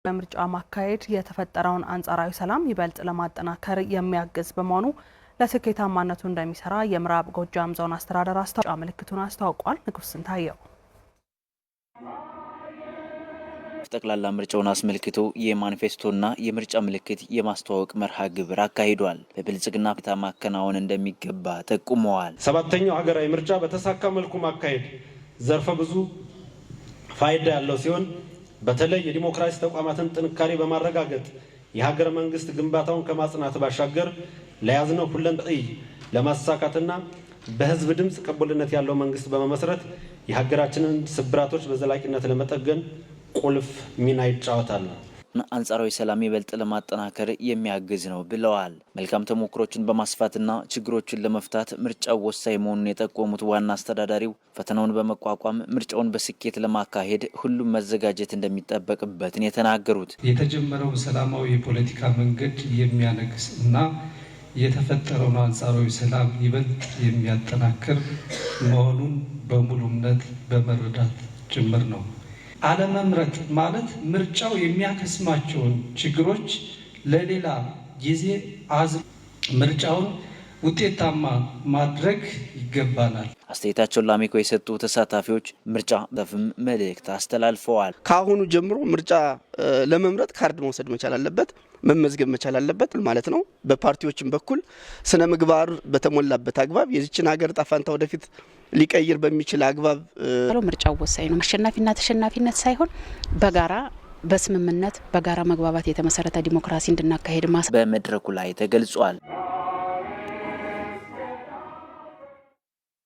በምርጫ ማካሄድ የተፈጠረውን አንጻራዊ ሰላም ይበልጥ ለማጠናከር የሚያግዝ በመሆኑ ለስኬታማነቱ እንደሚሰራ የምዕራብ ጎጃም ዞን አስተዳደር አስታውጫ ምልክቱን አስታውቋል። ንጉስ ስንታየው። ጠቅላላ ምርጫውን አስመልክቶ የማኒፌስቶና የምርጫ ምልክት የማስተዋወቅ መርሃ ግብር አካሂዷል። በብልጽግና ማከናወን እንደሚገባ ጠቁመዋል። ሰባተኛው ሀገራዊ ምርጫ በተሳካ መልኩ ማካሄድ ዘርፈ ብዙ ፋይዳ ያለው ሲሆን፣ በተለይ የዲሞክራሲ ተቋማትን ጥንካሬ በማረጋገጥ የሀገረ መንግስት ግንባታውን ከማጽናት ባሻገር ለያዝነው ሁለንተናዊ ራዕይ ለማሳካትና በህዝብ ድምፅ ቅቡልነት ያለው መንግስት በመመስረት የሀገራችንን ስብራቶች በዘላቂነት ለመጠገን ቁልፍ ሚና ይጫወታል። አንጻራዊ ሰላም ይበልጥ ለማጠናከር የሚያግዝ ነው ብለዋል። መልካም ተሞክሮችን በማስፋትና ችግሮችን ለመፍታት ምርጫው ወሳኝ መሆኑን የጠቆሙት ዋና አስተዳዳሪው፣ ፈተናውን በመቋቋም ምርጫውን በስኬት ለማካሄድ ሁሉም መዘጋጀት እንደሚጠበቅበት ነው የተናገሩት። የተጀመረውን ሰላማዊ የፖለቲካ መንገድ የሚያነግስ እና የተፈጠረውን አንጻራዊ ሰላም ይበልጥ የሚያጠናክር መሆኑን በሙሉ እምነት በመረዳት ጭምር ነው። አለመምረጥ ማለት ምርጫው የሚያከስማቸውን ችግሮች ለሌላ ጊዜ አዝ ምርጫውን ውጤታማ ማድረግ ይገባናል። አስተያየታቸውን ለአሚኮ የሰጡ ተሳታፊዎች ምርጫ በፍም መልእክት አስተላልፈዋል። ከአሁኑ ጀምሮ ምርጫ ለመምረጥ ካርድ መውሰድ መቻል አለበት፣ መመዝገብ መቻል አለበት ማለት ነው። በፓርቲዎችም በኩል ስነ ምግባር በተሞላበት አግባብ የዚችን ሀገር እጣ ፋንታ ወደፊት ሊቀይር በሚችል አግባብ ምርጫው ወሳኝ ነው። አሸናፊና ተሸናፊነት ሳይሆን በጋራ በስምምነት በጋራ መግባባት የተመሰረተ ዲሞክራሲ እንድናካሄድ በመድረኩ ላይ ተገልጿል።